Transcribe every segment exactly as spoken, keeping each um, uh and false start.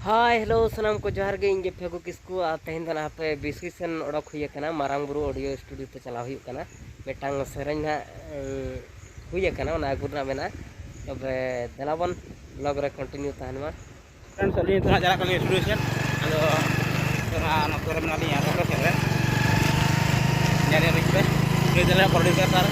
ᱦᱟᱭ, hello, ᱥᱟᱱᱟᱢ ᱠᱚ ᱡᱚᱦᱟᱨ ᱜᱮ᱾ ᱤᱧ ᱜᱮ ᱯᱷᱮᱜᱩ ᱠᱤᱥᱠᱩ, ᱟᱨ ᱛᱮᱦᱮᱧ ᱫᱚ ᱱᱟᱦᱟᱜ ᱦᱟᱯᱮ ᱵᱤᱥᱩᱭ ᱥᱮᱱ ᱚᱰᱚᱠ ᱦᱩᱭ ᱟᱠᱟᱱᱟ, ᱢᱟᱨᱟᱝ ᱵᱩᱨᱩ ᱚᱰᱤᱭᱳ ᱥᱴᱩᱰᱤᱭᱳ ᱛᱮ ᱪᱟᱞᱟᱣ ᱦᱩᱭᱩᱜ ᱠᱟᱱᱟ᱾ ᱢᱤᱫᱴᱟᱝ ᱥᱮᱨᱮᱧ ᱱᱟᱦᱟᱜ, ᱮᱸ, ᱦᱩᱭ ᱟᱠᱟᱱᱟ, ᱚᱱᱟ ᱟᱹᱜᱩ ᱨᱮᱱᱟᱜ ᱢᱮᱱᱟᱜᱼᱟ᱾ ᱛᱚᱵᱮ ᱫᱮᱞᱟ ᱵᱚᱱ ᱵᱞᱚᱜ ᱨᱮ ᱠᱚᱱᱴᱤᱱᱤᱭᱩ ᱛᱟᱦᱮᱱ ᱢᱟ᱾ ᱯᱷᱨᱮᱱᱰᱥ, ᱟᱹᱞᱤᱧ ᱱᱤᱛᱚᱜ ᱦᱟᱸᱜ ᱪᱟᱞᱟᱜ ᱠᱟᱱᱟ ᱥᱴᱩᱰᱤᱭᱳ ᱥᱮᱫ᱾ ᱟᱫᱚ ᱱᱤᱛᱚᱜ ᱦᱟᱸᱜ ᱱᱚᱛᱮ ᱨᱮ ᱢᱮᱱᱟᱜ ᱞᱤᱧᱟ, ᱨᱚᱴᱚ ᱥᱮᱫ ᱨᱮ᱾ ᱧᱮᱞ ᱧᱮᱞ ᱯᱮ, ᱱᱩᱭ ᱛᱟᱞᱮ ᱯᱨᱚᱰᱭᱩᱥᱟᱨ ᱥᱟᱨ᱾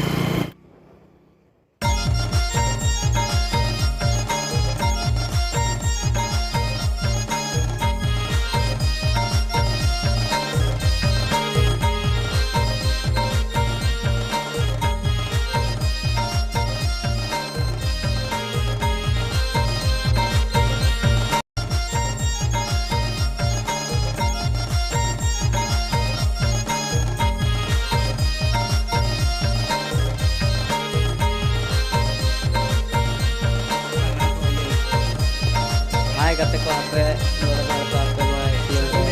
ᱦᱟᱭ ᱜᱟᱛᱮ ᱠᱚ, ᱟᱯᱮ ᱱᱚᱰᱮ ᱫᱚ ᱟᱯᱮ ᱱᱚᱣᱟ ᱮᱴᱤᱮᱢ ᱨᱮ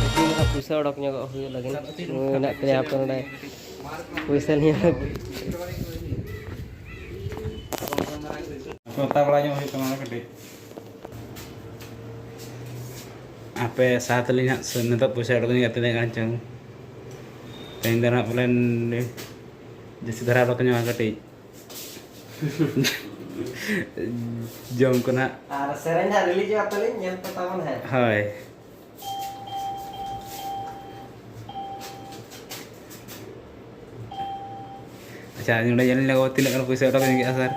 ᱮᱴᱤᱮᱢ ᱨᱮ ᱯᱩᱭᱥᱟᱹ ᱚᱰᱚᱠ ᱧᱚᱜᱚᱜ ᱦᱩᱭᱩᱜ ᱞᱟᱹᱜᱤᱫ᱾ ᱱᱩᱭ ᱢᱮᱱᱟᱜ ᱯᱮᱭᱟ ᱟᱯᱮ ᱱᱚᱰᱮ ᱯᱩᱭᱥᱟᱹ ᱱᱤᱭᱟᱹ᱾ ᱦᱟᱛᱟᱣ ᱵᱟᱲᱟ ᱧᱚᱜ ᱦᱩᱭᱩᱜ ᱠᱟᱱᱟ ᱠᱟᱹᱴᱤᱡ᱾ ᱟᱯᱮ ᱥᱟᱶ ᱛᱮᱞᱤᱧ ᱦᱟᱸᱜ ᱥᱮ ᱱᱤᱛᱚᱜ ᱯᱚᱭᱥᱟ ᱚᱰᱚᱠ ᱧᱚᱜ ᱛᱤᱱᱟᱹᱜ ᱜᱟᱱ ᱪᱚᱝ᱾ ᱛᱮᱦᱮᱧ ᱫᱚ ᱱᱟᱦᱟᱜ ᱯᱟᱞᱮᱱ ᱡᱟᱹᱥᱛᱤ ᱫᱷᱟᱨᱟ ᱚᱰᱚᱠ ᱧᱚᱜᱼᱟ ᱠᱟᱹᱴᱤᱡ᱾ ᱡᱚᱢ ᱠᱚ ᱱᱟᱦᱟᱜ᱾ ᱟᱨ ᱥᱮᱨᱮᱧ ᱦᱟᱸᱜ ᱨᱤᱞᱤᱡᱚᱜᱼᱟ ᱛᱟᱹᱞᱤᱧ, ᱧᱮᱞ ᱯᱮ ᱛᱟᱵᱚᱱ ᱦᱮᱸ᱾ ᱦᱳᱭ᱾ ᱟᱪᱪᱷᱟ, ᱱᱚᱰᱮ ᱧᱮᱞ ᱞᱮᱜᱮ ᱛᱤᱱᱟᱹᱜ ᱜᱟᱱ ᱯᱚᱭᱥᱟ ᱚᱰᱚᱠ ᱞᱟᱹᱜᱤᱫ ᱥᱟᱨ᱾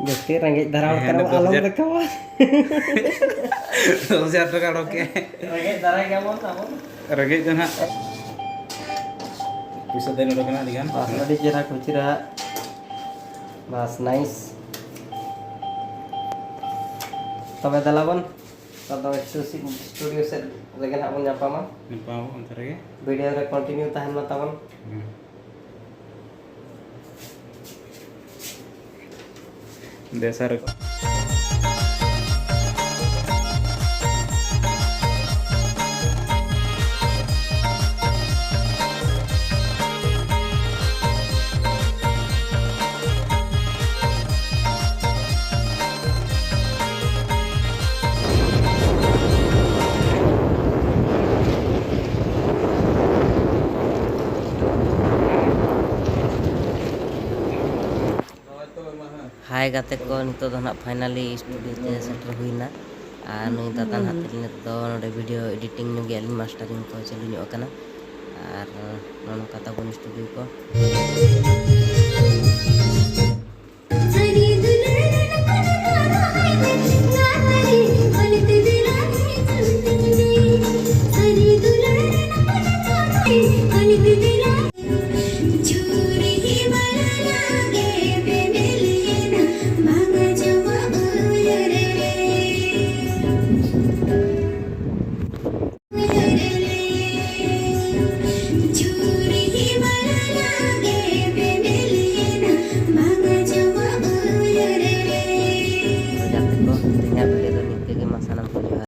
ᱡᱟᱹᱥᱛᱤ ᱨᱮᱸᱜᱮᱡ ᱫᱷᱟᱨᱟ ᱦᱚᱲ ᱦᱮᱸ, ᱠᱟᱱᱟ ᱵᱚᱱ, ᱫᱚᱥ ᱟᱞᱚᱢ ᱦᱟᱡᱟᱨ᱾ ᱫᱮᱠᱷᱟᱣᱟ᱾ ᱫᱚᱥ ᱦᱟᱡᱟᱨ ᱴᱟᱠᱟ ᱚᱰᱚᱠ ᱠᱮᱜᱼᱟᱭ᱾ ᱨᱮᱸᱜᱮᱡ ᱫᱷᱟᱨᱟ ᱜᱮᱭᱟᱵᱚᱱ ᱟᱵᱚ᱾ ᱨᱮᱸᱜᱮᱡ ᱫᱚ ᱱᱟᱦᱟᱜ᱾ ᱯᱚᱭᱥᱟ ᱫᱮᱱ ᱚᱰᱚᱠ ᱮᱱᱟ ᱟᱹᱰᱤ ᱜᱟᱱ᱾ ᱵᱟᱥ, ᱟᱹᱰᱤ ᱪᱮᱦᱨᱟ ᱠᱷᱩᱪᱨᱟ᱾ ᱵᱟᱥ, ᱱᱟᱭᱤᱥ᱾ ᱛᱚᱵᱮ ᱫᱮᱞᱟ ᱵᱚᱱ, ᱱᱤᱛᱚᱜ ᱫᱚ ᱥᱴᱩ-, ᱥᱴᱩᱰᱤᱭᱳ ᱥᱮᱫ ᱨᱮᱜᱮ ᱱᱟᱦᱟᱜ ᱵᱚᱱ ᱧᱟᱯᱟᱢᱟ᱾ ᱧᱟᱯᱟᱢ ᱚᱱᱛᱮ ᱨᱮᱜᱮ᱾ ᱵᱷᱤᱰᱤᱭᱳ ᱨᱮ ᱠᱚᱱᱴᱤᱱᱤᱭᱩ ᱛᱟᱦᱮᱱ ᱢᱟ ᱛᱟᱵᱚᱱ᱾ ᱦᱩᱸ᱾ ᱫᱮᱥᱟ ᱨᱮ᱾ ᱜᱟᱛᱮ ᱠᱚ, ᱱᱤᱛᱚᱜ ᱫᱚ ᱱᱟᱦᱟᱜ finally studio ᱛᱮ ᱥᱮᱴᱮᱨ ᱦᱩᱭᱱᱟ᱾ ᱟᱨ ᱱᱩᱭ ᱫᱟᱫᱟ ᱱᱟᱦᱟᱜ ᱛᱤᱧ ᱱᱤᱛᱚᱜ ᱫᱚ ᱱᱚᱰᱮ video editing ᱧᱚᱜ ᱜᱮᱭᱟ, ᱟᱹᱞᱤᱧ mastering ᱠᱚ ᱪᱟᱹᱞᱩ ᱧᱚᱜ ᱟᱠᱟᱱᱟ᱾ ᱟᱨ ᱱᱚᱜᱼᱚ ᱱᱚᱝᱠᱟ ᱛᱟᱵᱚᱱ studio ᱠᱚ᱾